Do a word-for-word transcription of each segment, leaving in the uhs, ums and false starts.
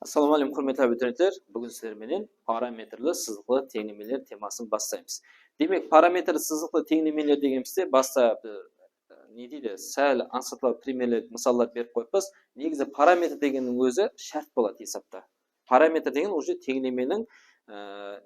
Assalawma áleykum, húrmetli abiturientler. Búgin sizler menen parametrli sızıqlı teńlemeler temasın baslaymız. Demek, parametrli sızıqlı teńlemeler degenimizde basta, e, ne deydi, sál ańsatlaw primerler, mısallar berip qoyıppız. Negizi parametr degenniń ózi shárt boladı esapta. Parametr degen уже teńlemeniń, e,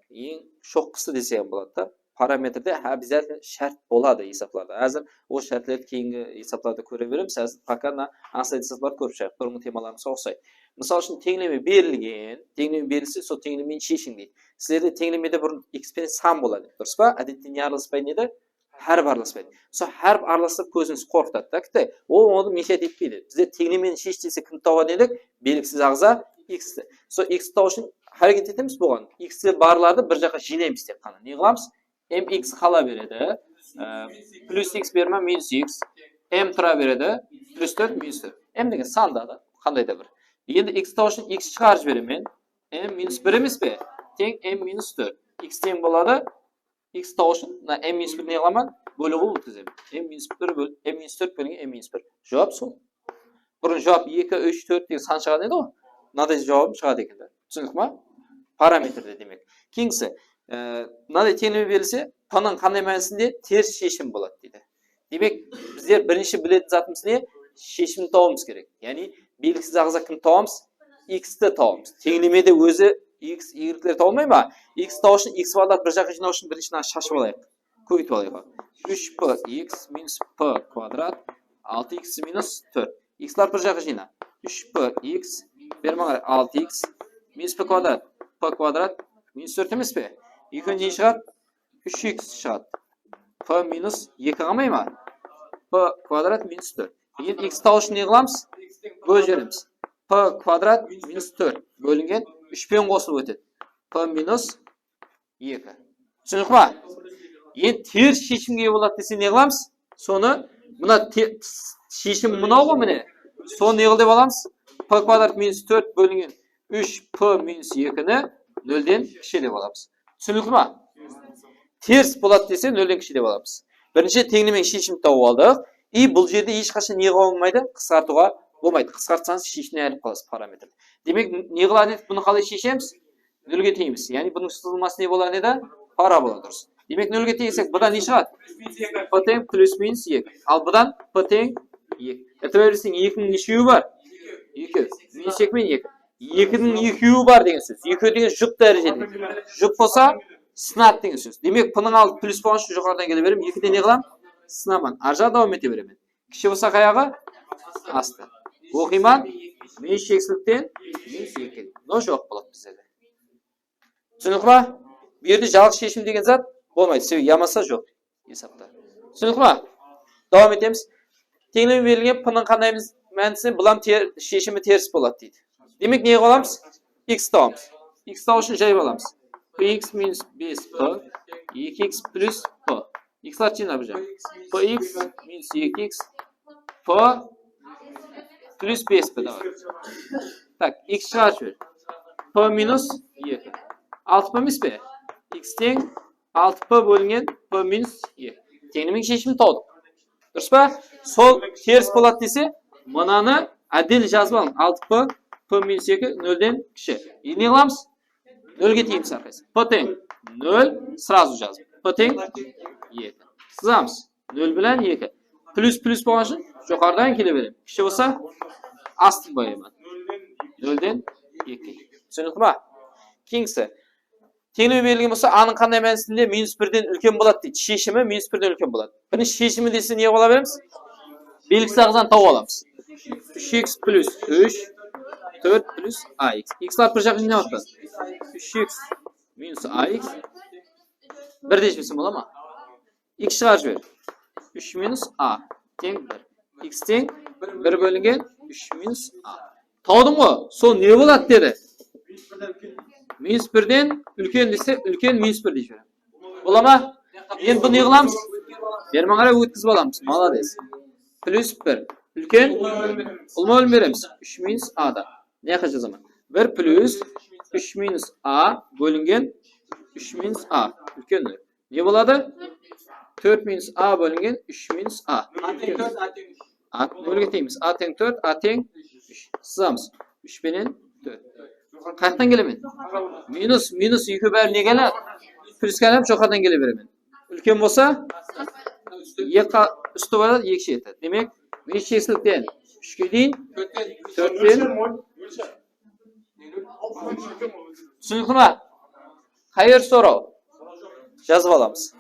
eń shoqqısı desek hám boladı da. Parametrde обязательно shárt boladı esaplarda. Házir ol shártlerdi keyingi esaplarda kóre beremiz. Házir пока mına ańsat esaplardı kórip shıǵayıq. Burınǵı temalarımızǵa uqsaydı. Mısal ushın, teńleme berilgen, teńleme berilse, sol teńlemeni sheshiń deydi. Sizlerde teńlemede burın x penen san boladı, durıs pa? Ádette ne aralaspaydı edi? Hárip aralaspaydı. Sol hárip aralastırıp kózińiz qorqıtadı da, kitti. Ol onı meshayt etpeydi. Bizler teńlemeni shesh dese, kimdi tawadı edik? Belgisiz aǵza x ti. Sol x ti tabıw ushın háreket etemiz buǵan. X ti barlardı bir jaqqa jıynaymız tek ǵana. Ne qılamız? M x qala beredi. Á, plus x berme, minus x. M tura beredi. Plus tórt, minus tórt. M degen sanda da, qanday da bir. Endi x tabıw ushın x shıǵarıp jiberemen. M minus bir emes pe? Teń m minus tórt. X teń boladı. X tabıw ushın mına m minus bir ne qılaman? Bólip ótkezemen. M minus bir ból-, m minus tórt bólingen m minus bir. Juwap sol. Burın juwap eki, úsh, tórt degen san shıǵadı edi ǵoy. Mınaday juwabım shıǵadı eken de. Túsinik pa? Parametrde demek. Keyingisi, e, mınaday teńleme berilse, p nıń qanday mánisinde teris sheshim boladı deydi. Demek, bizler birinshi biletin zatımız ne? Sheshimdi tabıwımız kerek. Yaǵnıy, belgisiz aǵza kimdi tabamız? X ti tabamız. Teńlemede ózi x, y ler tabılmay ma? X tabıw ushın x kvadrat bir jaqqa jıynaw ushın birinshi mınanı shashıp alayıq. Kóbeytip alayıq. Úsh p x minus p kvadrat, altı x minus tórt. X lar bir jaqqa jıyna. Úsh p x, berman qaray, altı x minus p kvadrat, p kvadrat minus tórt emes pe? Ekewinen ne shıǵadı? Úsh x shıǵadı. P minus eki qalmay ma? P kvadrat minus tórt. Endi x tabıw ushın ne qılamız? Bólip jiberemiz. P kvadrat minus tórt bólingen úsh penen qosılıp ótedi. P minus eki. Túsinik pa? Endi teris sheshimge iye boladı dese ne qılamız? Sonı, mına te-, sheshim mınaw ǵoy mine. Sonı ne qıl dep alamız? P kvadrat minus tórt bólingen úsh p minus ekini nolden kishi dep alamız. Túsinikli ma? Teris boladı dese, nolden kishi dep alamız. Birinshi teńlemeniń sheshimin tawıp aldıq. I bul jerde hesh qashan ne qılıwǵa bolmaydı? Qısqartıwǵa bolmaydı. Qısqartsańız, sheshimnen ayırılıp qalasız parametrdi. Demek, ne qıladı edik? Bunı qalay sheshemiz? Nolge teńeymiz. Yaǵnıy bunıń sızılması ne boladı edi? Parabola, durıs. Demek, nolge teńesek, budan ne shıǵadı? P teń plus minus eki. Al budan p teń eki. Itibar berseń, ekiniń neshewi bar? Eki. Minus eki menen eki. Ekiniń ekewi bar degen sóz. Ekew degen jup dárejede. Jup bolsa, sınadı degen sóz. Demek, p nıń aldı plus bolǵan ushın joqarıdan kele berem. Ekide ne qılam? Sınaman. Arjaǵı dawam ete beremen. Kishi bolsa qayaǵı? Astı. Oqıyman. Minus sheksizlikten minus eki. Mınaw juwap boladı bizlerde. Túsinikli ma? Bu jerde jalǵız sheshim degen zat bolmaydı. Sebebi yamasa joq esapta. Túsinikli ma? Dawam etemiz. Teńleme berilgen p nıń qanday mánisinde bulam ter-, sheshimi teris boladı deydi. Demek, ne qılamız? X tabamız. X tabıw ushın jayıp alamız. P x minus bes p, eki x plus p. X lar jıyna bir jaq. P x minus eki x, p plus bes p, davay. Tak, x shıǵarıp jiber. P minus eki. Altı p emes pe? X teń altı p bólingen p minus eki. Teńlemeniń sheshimin tawdıq. Durıs pa? Sol teris boladı dese, mınanı ádil jazıp alıń. Altı p, p minus eki, nolden kishi. Endi ne qılamız? Nolge teńeymiz hár qaysın. P teń nol, srazu jazıń. P teń eki. Sızamız. Nol bilen eki. Plus plus bolǵan ushın joqarıdan kele beredi. Kishi bolsa, astın qoyaman. Nolden eki. Túsinikli ma? Keyingisi. Teńleme berilgen bolsa, a nıń qanday mánisinde minus birden úlken boladı deydi. Sheshimi minus birden úlken boladı. Birinshi sheshimi dese, ne qoya beremiz? Belgisiz aǵzanı tawıp alamız. Úsh x plus úsh, tórt plus a x. X lar bir jaqqa jıynap atır. Úsh x minus a x. Bir de jibersem bola ma? X shıǵarıp jiber. Úsh minus a teń bir. X teń bir bólingen úsh minus a. Tawdıń ǵoy, sol ne boladı dedi? Minus birden úlken dese, úlken minus bir dey jiberem. Bola ma? Endi bunı ne qılamız? Berman qaray ótkizip alamız. Malades. Plus bir. Úlken? Ulıwma bólim beremiz. Úsh minus a da. Ne jaqqa jazaman? Bir plus úsh minus a bólingen úsh minus a. Úlken nol. Ne boladı? Tórt minus a bólingen úsh minus a. A teń tórt, a teń úsh. A, nolge teńeymiz. A teń tórt, a teń úsh. Sızamız. Úsh penen tórt. Qayaqtan kelemen? Minus, minus ekewi bári nege aylandı? Pluske aylanıp, joqarıdan kele beremen. Úlken bolsa, eki qa-, ústi bar, eki sheti. Demek, minus sheksizlikten úshke deyin, tórtten. Túsinikli ma? Qay jeri soraw? Jazıp alamız.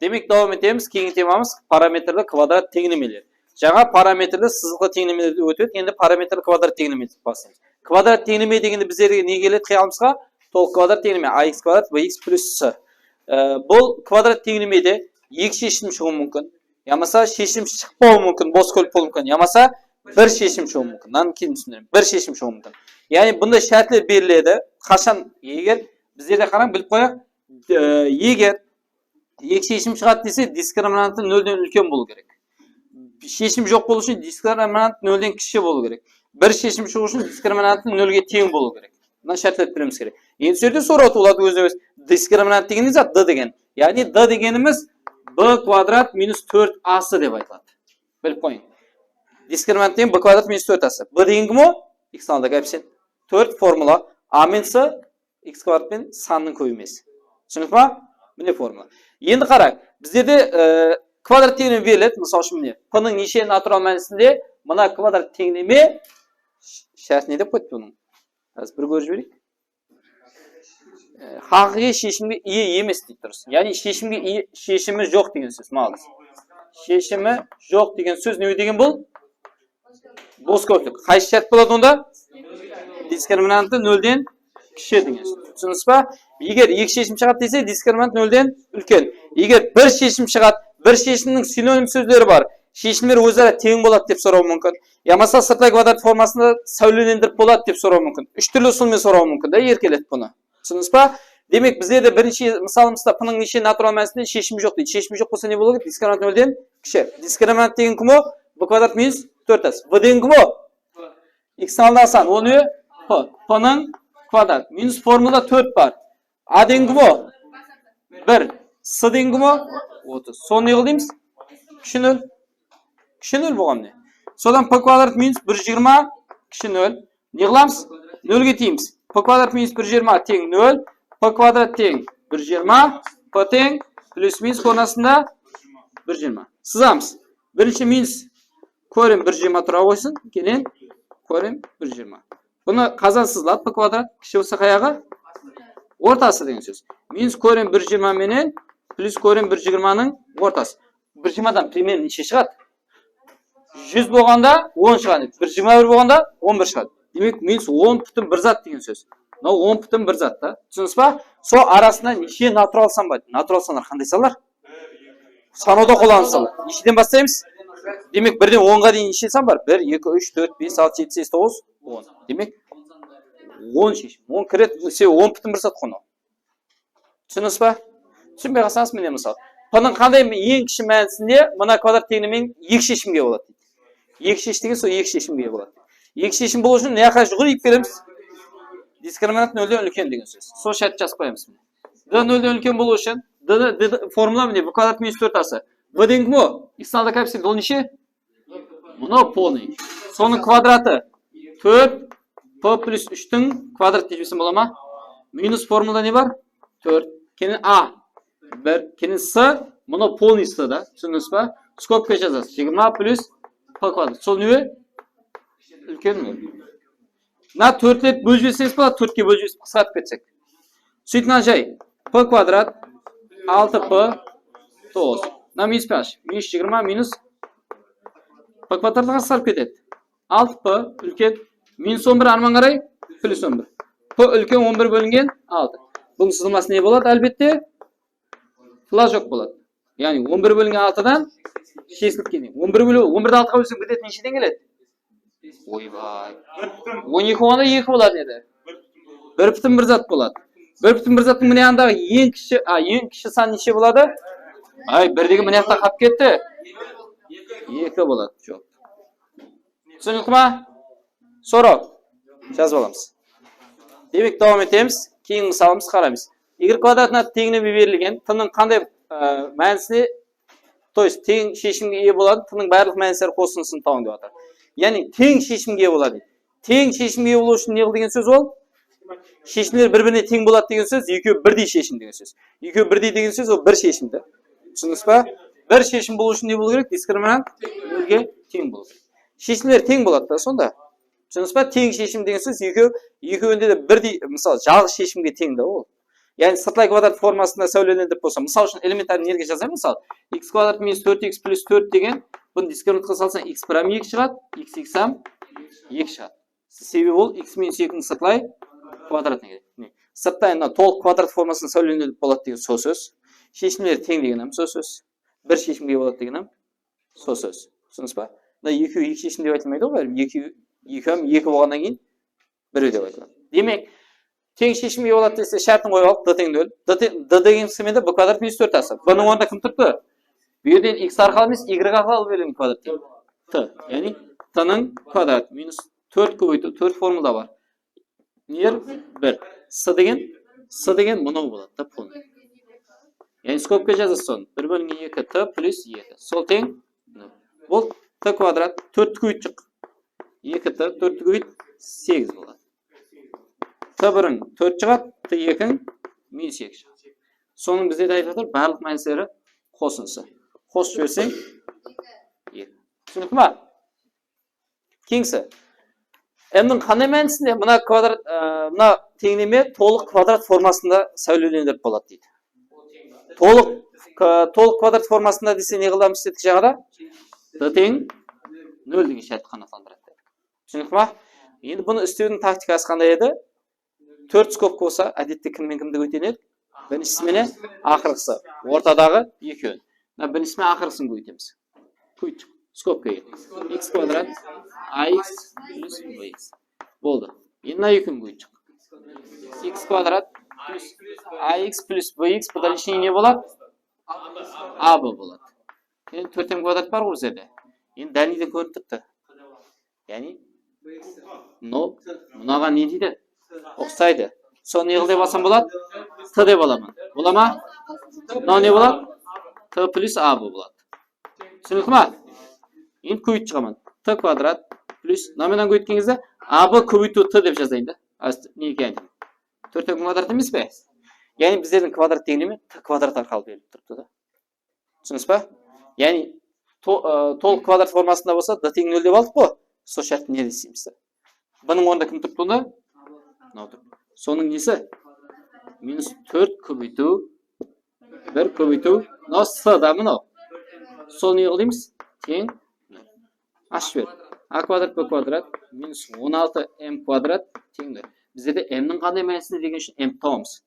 Demek, dawam etemiz. Keyingi temamız parametrli kvadrat teńlemeler. Jańa parametrli sızıqlı teńlemelerdi ótip, endi parametrli kvadrat teńlemelerdi baslaymız. Kvadrat teńleme degende bizlerge ne keledi qıyalimizǵa? Tolıq kvadrat teńleme, a x kvadrat b x plus c. E, bul kvadrat teńlemede eki sheshim shıǵıwı múmkin. Yamasa sheshim shıqpawı múmkin, bos kóp bolıwı múmkin. Yamasa bir sheshim shıǵıwı múmkin. Mınanı keyin túsindiremen. Bir sheshim shıǵıwı múmkin. Yaǵnıy bunday shártler beriledi. Qashan, eger bizlerde qarań, bilip qoyayıq. E, eger eki sheshim shıǵadı dese, diskriminantı nolden úlken bolıwı kerek. Sheshim joq bolıwı ushın diskriminantı nolden kishi bolıwı kerek. Bir sheshim shıǵıw ushın diskriminantı nolge teń bolıwı kerek. Mına shártlerdi bilemiz kerek. Endi usı jerde soraw tuwıladı ózine-ózi. Diskriminant degen ne zat? D degen. Yaǵnıy D degenimiz b kvadrat minus tórt a c dep aytıladı. Bilip qoyıń. Diskriminant degen b kvadrat minus tórt a c. B degen kim o? X sanında koefficient. Tórt formula. A men c x kvadrat penen sannıń kóbeymesi. Túsinikli ma? Mine formula. Endi qarań, bizlerde, e, kvadrat teńleme beriledi. Mısal ushın, mine, p nıń neshe natural mánisinde mına kvadrat teńleme sh-, shárti ne dep qoydı bunıń? Házir bir kórip jibereyik. E, haqıyqıy sheshimge iye emes deydi, durıs. Yaǵnıy sheshimge iye, sheshimi joq degen sóz, maladec. Sheshimi joq degen sóz ne degen bul? Bos kóplik. Qaysı shárt boladı onda? Diskriminantı nolden kishi degen sóz. Túsindińiz ba? Eger eki sheshim shıǵadı dese, diskriminant nolden úlken. Eger bir sheshim shıǵadı, bir sheshimniń sinonim sózleri bar. Sheshimler óz-ara teń boladı dep sorawı múmkin. Yamasa sırtlay kvadrat formasında sáwlelendirip boladı dep sorawı múmkin. Úsh túrli usıl menen sorawı múmkin da, erkelep bunı. Túsindińiz ba? Demek, bizlerde birinshi mısalımızda p nıń neshe natural mánisinde sheshimi joq deydi. Sheshimi joq bolsa ne bolıwı kerek? Diskriminant nolden kishi. Diskriminant degen kim o? B kvadrat minus tórt a c. B degen kim o? X sanında san. Ol ne? P. P nıń kvadrat. Minus formulada tórt bar. A degen kim o? Bir. C degen kim o? Otız. Sonı ne qıl deymiz? Kishi nol. Kishi nol bolǵan ne? Sodan p kvadrat minus bir jigirma kishi nol. Ne qılamız? Nolge teńeymiz. P kvadrat minus bir jigirma teń nol. P kvadrat teń bir jigirma. P teń plus minus ornasında bir jigirma. Sızamız. Birinshi minus koren bir jigirma tura qoysın. Keyin koren bir jigirma. Bunı qazan sızıladı, p kvadrat kishi bolsa qayaǵı? Ortası degen sóz. Minus koren bir jigirma menen plus koren bir jigirmanıń ortası. Bir jigirmadan примерно neshe shıǵadı? Júz bolǵanda on shıǵadı. Bir jigirma bir bolǵanda on bir shıǵadı. Demek, minus on pútin bir zat degen sóz. Mınaw on pútin bir zat ta. Túsindińiz ba? Sol arasında neshe natural san bar? Natural sanlar qanday sanlar? Sanawda qollanılsa, nesheden baslaymız? Demek, birden onǵa deyin neshe san bar? Bir, eki, úsh, tórt, bes, altı, jeti, segiz, toǵız, on. Demek, on sheshim. On kiredi, sebebi on pútin bir zat qonaw. Túsindińiz ba? Túsinbey qalsańız, mine, mısal. P nıń qanday eń kishi mánisinde mına kvadrat teńlemeniń eki sheshimge boladı deydi. Eki shesh degen sol eki sheshimge boladı. Eki sheshim bolıw ushın ne jaqqa juwrıp kelemiz? Diskriminant nolden úlken degen sóz. Sol shártti jazıp qoyamız, mine. D nolden úlken bolıw ushın D, D, D, formula mine, b kvadrat minus tórt a c. B degen kim o? X sanında koefficient, ol neshe? Mınaw polnıy. Sonıń kvadratı tórt, p plus úshtiń kvadratı dep jibersem bola ma? Minus formulada ne bar? Tórt. Keyin a bir, keyin c, mınaw polnıy c da. Túsindińiz ba? Skobka jazasız. Jigirma plus p kvadrat. Sol ne? Úlken nol. Mına tórtlerdi bólip jiberseńiz boladı, tórtke bólip jiberip qısqartıp ketsek. Sóytip mına jay. P kvadrat, altı p, toǵız. Mına minus penen ash. Minus jigirma minus p kvadratqa qısqarıp ketedi. Altı p úlken minus on bir arman qaray plus on bir. P úlken on bir bólingen altı. Bunıń sızılması ne boladı, álbette? Flajok boladı. Yaǵnıy on bir bólingen altıdan sheksizlikke deyin. On bir bóle-, on birdi altıǵa bólsek, ketedi, nesheden keledi? Oybay. On eki bolǵanda eki boladı edi. Bir pútin bir zat boladı. Bir pútin bir zattıń mına jaǵındaǵı eń kishi, a, eń kishi san neshe boladı? Ay, bir degen mına jaqta qalıp ketti. Eki boladı. Joq. Túsinikli ma? Soraw. Jazıp alamız. Demek, dawam etemiz. Keyingi mısalımız qaraymız. Y kvadratına teńleme berilgen. T nıń qanday, e, mánisine, то есть, teń sheshimge iye boladı. T nıń barlıq mánisleri qosındısın tabıń dep atır. Yaǵnıy, teń sheshimge iye boladı. Teń sheshimge iye bolıw ushın ne qıl degen sóz ol? Sheshimler bir-birine teń boladı degen sóz, ekewi birdey sheshim degen sóz. Ekewi birdey degen sóz, ol bir sheshimdi. Túsindińiz ba? Bir sheshim bolıw ushın ne bolıw kerek? Diskriminant nolge teń bolıw kerek. Sheshimler teń boladı da sonda. Túsindińiz ba? Teń sheshim degen sóz, ekew, ekewinde de birdey, mısalı, jalǵız sheshimge teń da ol. Yaǵnıy, sırtlay kvadrat formasında sáwlelendirip bolsa, mısal ushın, elementarnıy nerge jazayın, mısal, x kvadrat minus tórt x plus tórt degen, bunı diskriminantqa salsań, x prim eki shıǵadı, x x hám eki shıǵadı. Sebebi ol x minus ekiniń sırtlay kvadratına keledi. Mine, sırtlay mına tolıq kvadrat formasında sáwlelendirip boladı degen sol sóz. Sheshimleri teń degen hám sol sóz. Bir sheshimge boladı degen hám sol sóz. Túsindińiz ba? Mına ekewi eki sheshim dep aytılmaydı ǵoy, báribir ekewi, eki hám eki bolǵannan keyin birew dep aytıladı. Demek, teń sheshimge boladı dese, shártin qoyıp alıq, d teń nol. D te-, d degen qısım edi, b kvadrat minus tórt a c. B nıń ornında kim turıptı? Bu jerden x arqalı emes, y arqalı alıp beremen kvadrat teń. T, yaǵnıy t nıń kvadratı minus tórt kóbeytiw, tórt formulada bar. Neler? Bir. S degen, s degen mınaw boladı da, polnıy. Yaǵnıy skobka jazasız sonı. Bir bólingen eki t plus eki. Sol teń nol. Bul t kvadrat, tórtti kóbeyt shıq. Eki t, tórtti kóbeyt, segiz boladı. T biriń tórt shıǵadı, t ekiń minus eki shıǵadı. Sonıń bizde de aytıp atır, barlıq mánisleri qosındısı. Qosıp jiberseń, eki. Túsinikli ma? Keyingisi. M niń qanday mánisinde mına kvadrat, e, mına teńleme tolıq kvadrat formasında sáwlelendirip boladı deydi. Tolıq, k-, tolıq kvadrat formasında dese ne qılamız dedik jańada? D teń nol degen shártti qanaatlandıradı dedik. Túsinikli ma? Endi bunı islewdiń taktikası qanday edi? Tórt skobka bolsa, ádette kimmen kimdi kóbeyteyin edik? Birinshisi menen aqırǵısı. Ortadaǵı ekewin. Mına birinshisi menen aqırǵısın kóbeytemiz. Kóbeyt shıq. Skobka eki. X kvadrat a x plus b x. Boldı. Endi mına ekewin kóbeyt shıq. X kvadrat plus a x plus b x, bu da lishniy ne boladı? A b boladı. Endi tórt m kvadrat bar ǵoy bizlerde. Endi dálniyden kórinip turıptı. Yaǵnıy, mınaw, mınaǵan ne deydi? Uqsaydı. Sonı ne qıl dep alsam boladı? T dep alaman. Bola ma? Mınaw ne boladı? T plus a b boladı. Túsinikli ma? Endi kóbeytip shıǵaman. T kvadrat plus, mına menen kóbeytken gezde a b kóbeytiw t dep jazayın da. Ast-, nege aytayın? Tórt m kvadrat emes pe? Yaǵnıy bizlerdiń kvadrat teńleme t kvadrat arqalı berilip turıptı da. Túsindińiz ba? Yaǵnıy, to-, ı, tolıq kvadrat formasında bolsa, d teń nol dep aldıq ǵoy. Sol shártti ne isleymiz? Bunıń ornında kim turıptı onda? Mınaw turıptı. Sonıń nesi? Minus tórt kóbeytiw, bir kóbeytiw, mınaw s da mınaw. Sol ne qılaymız? Teń nol. Ashıp jiber. A kvadrat b kvadrat minus on altı m kvadrat teń nol. Bizlerde m niń qanday mánisinde degen ushın m tabamız.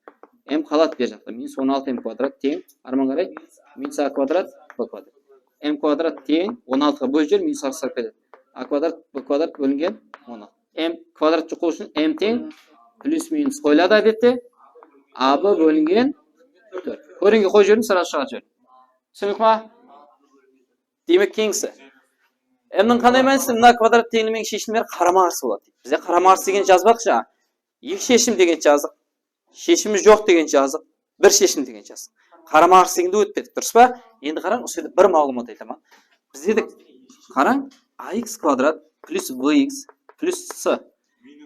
M qaladı ber jaqta. Minus on altı m kvadrat teń, arman qaray, minus a kvadrat b kvadrat. M kvadrat teń on altıǵa bólip jiber, minus a sarıp ketedi. A kvadrat b kvadrat bólingen on altı. M kvadrat joq bolıw ushın m teń plus minus qoyıladı, ádette. A b bólingen tórt. Koreńge qoyıp jiberdim, sırası shıǵarıp jiberdim. Túsinikli ma? Demek, keyingisi. M niń qanday mánisi? Mına kvadrat teńlemeniń sheshimleri qarama-qarsı boladı. Bizde qarama-qarsı degen jazbaq jańa. Eki sheshim degen jazdıq. Sheshimi joq degen jazdıq. Bir sheshim degen jazdıq. Qarama-qarsı degende ótpedik, durıs pa? Endi qarań, usı jerde bir maǵlıwmat aytaman. Bizde de, qarań, a x kvadrat plus b x plus s.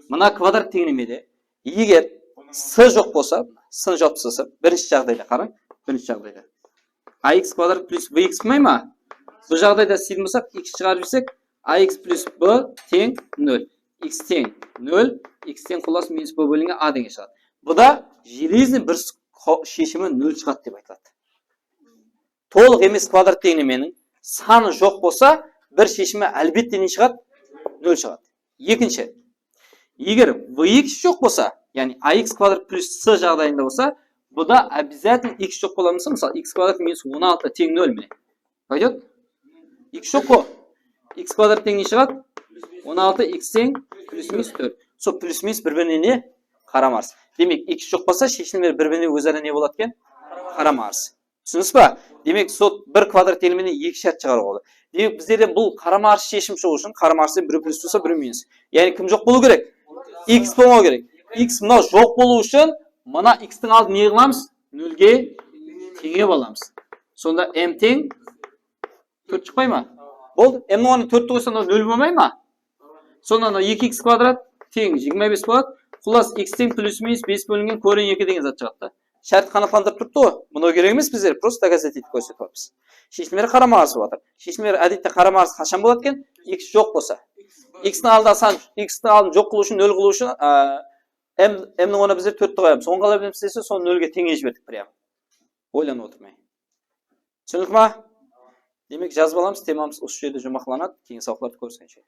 Mına kvadrat teńlemede Eger s joq bolsa, s-ni jawıp taslasa, birinshi jaǵdayda qarań, birinshi jaǵdayda. A x kvadrat plus b x bolmay ma? Bul jaǵdayda isleytuǵın bolsaq, x shıǵarıp jibersek, a x plus b teń nol. X teń nol, x teń qullası minus b bólingen a degen shıǵadı. Bu da железный bir s-, qo-, sheshimi nol shıǵadı dep aytıladı. Tolıq emes kvadrat teńlemeniń sanı joq bolsa, bir sheshimi álbette ne shıǵadı? Nol shıǵadı. Ekinshi, eger b x joq bolsa, yaǵnıy a x kvadrat plus s jaǵdayında bolsa, bu da обязательно x joq bola ma? Mısal, x kvadrat minus on altı teń nol, mine. Пойдёт? X joq ǵo. X kvadrat teń ne shıǵadı? On altı, x teń plus minus tórt. Sol plus minus bir-birine ne? Qarama-qarsı. Demek, x joq bolsa, sheshimler bir-birine óz-ara ne boladı eken? Qarama-qarsı. Túsindińiz ba? Demek, sol bir kvadrat teńlemeden eki shárt shıǵarıwǵa boladı. Demek, bizlerden bul qarama-qarsı sheshim shıǵıw ushın qarama-qarsı birew plus bolsa, birew minus. Yaǵnıy kim joq bolıw kerek? X bolmaw kerek. X mınaw joq bolıw ushın mına x tiń aldın ne qılamız? Nolge teńep alamız. Sonda m teń tórt shıqpay ma? Boldı. M niń ornına tórtti qoysań, onda nol bolmay ma? Sonda mına eki x kvadrat teń jigirma bes boladı. Qullası, x teń plyus minus bes bólingen koren eki degen zat shıǵadı da. Shártti qanaatlandırıp turıptı ǵoy. Mınaw kerek emes bizlerge, prosto doказать etip kórsetip atırmız. Sheshimleri qarama-qarsı bolıp atır. Sheshimleri, ádette, qarama-qarsı qashan boladı eken? X joq bolsa. X-tiń aldında san, x-tiń aldın joq qılıw ushın, nol qılıw ushın, a, m, m-niń ornına bizler tórtti qoyamız. Soń qalay bilemiz dese, sonı nolge teńley jiberdik прям. Oylanıp otırmay. Túsinikli ma? Demek, jazıp alamız, temamız usı jerde juwmaqlanadı. Keyingi sabaqlarda kóriskenshe.